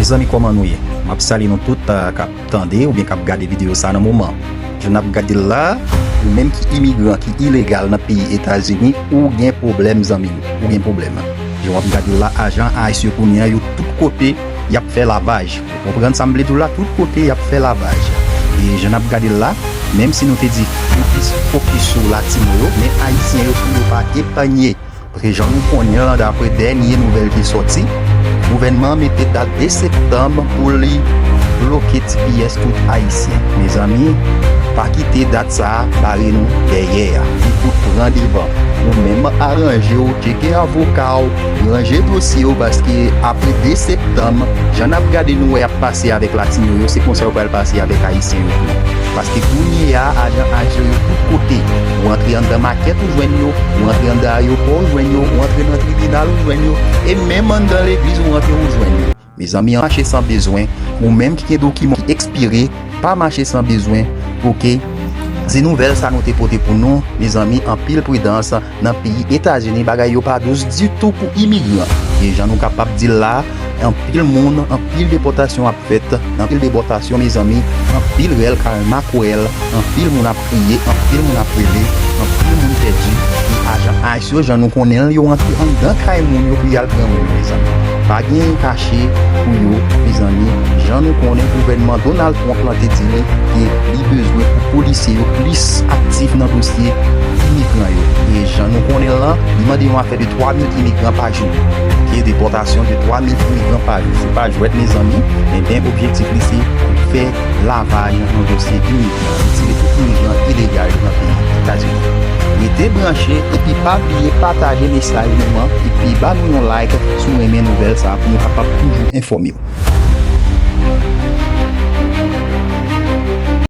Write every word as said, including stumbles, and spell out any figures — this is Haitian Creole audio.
Zanmi, kòman nou ye? M ap salye nou tout, ah, k ap tande oubyen k ap gade videyo sa nan moman. Jan n ap gade l la, ou menm ki imigran, ki ilegal nan peyi Etazini, ou gen pwoblèm, zanmi m. Ou gen pwoblèm. Jan w ap gade l la, ajan ICE yo kounye a, yo tout kote, y ap fè lavaj. Ou konprann sa m vle di w la? Tout kote, y ap fè lavaj. E jan n ap gade l la, menm si nou te di fokis, fokis sou Latino yo, men Ayisyen yo tou, yo pa epanye. Paske jan nou konnen l, dapre dènye nouvèl ki sòti, gouvènman an mete dat de septanm pou li bloke T P S tout Ayisyen. Mezanmi, pa kite dat sa a bare nou dèyè a. Li pou pran devan. Ou menm, aranje w, tcheke avoka w, ranje dosye w, paske apre de septanm, jan n ap gade nou wè y ap pase avèk Latino yo, se konsa yo pral pase avèk Ayisyen yo tou. Paske kounye a, ajan ICE yo tout kote. Ou antre anndan makèt, ou jwenn yo. Ou antre anndan ayewopò, ou jwenn yo. Ou antre nan tribinal, ou jwenn yo. E menm anndan legliz, ou antre, ou jwenn yo. Mezanmi, mache san bezwen. Ou menm ki gen dokiman ki ekspire, pa mache san bezwen. Oke? Se nouvèl sa nou te pote pou nou. Mezanmi, anpil pridans nan peyi Etazini, bagay yo pa dous ditou pou imigran. E jan nou kapab di l la, anpil moun, anpil depòtasyon ap fèt, anpil depòtasyon, mezanmi, anpil rèl kay makwèl, anpil moun ap kriye, anpil moun ap rele, anpil moun pèdi. E ajan ICE yo, jan nou konnen l, yo antre anndan kay moun yo pou y al pran moun yo, mezanmi. Pa gen kache pou yo, mezanmi. Jan nou konnen, gouvènman Donald Trump lan te di li ke li bezwen pou polisye yo plis aktif nan dosye imigran yo. E jan nou konnen l lan, li mande yon afè de twa mil imigran pa jou. Oke, depòtasyon de twa mil imigran pa jou. Se pa jwèt, mezanmi. Enben, objektif li se fè lavaj nan dosye imigran. Retire tout imigran ilegal yo nan peyi Etazini. Rete branche epi pa bliye pataje mesaj nou an epi ba nou yon like si w renmen nouvèl sa a pou nou kapab toujou enfòme w.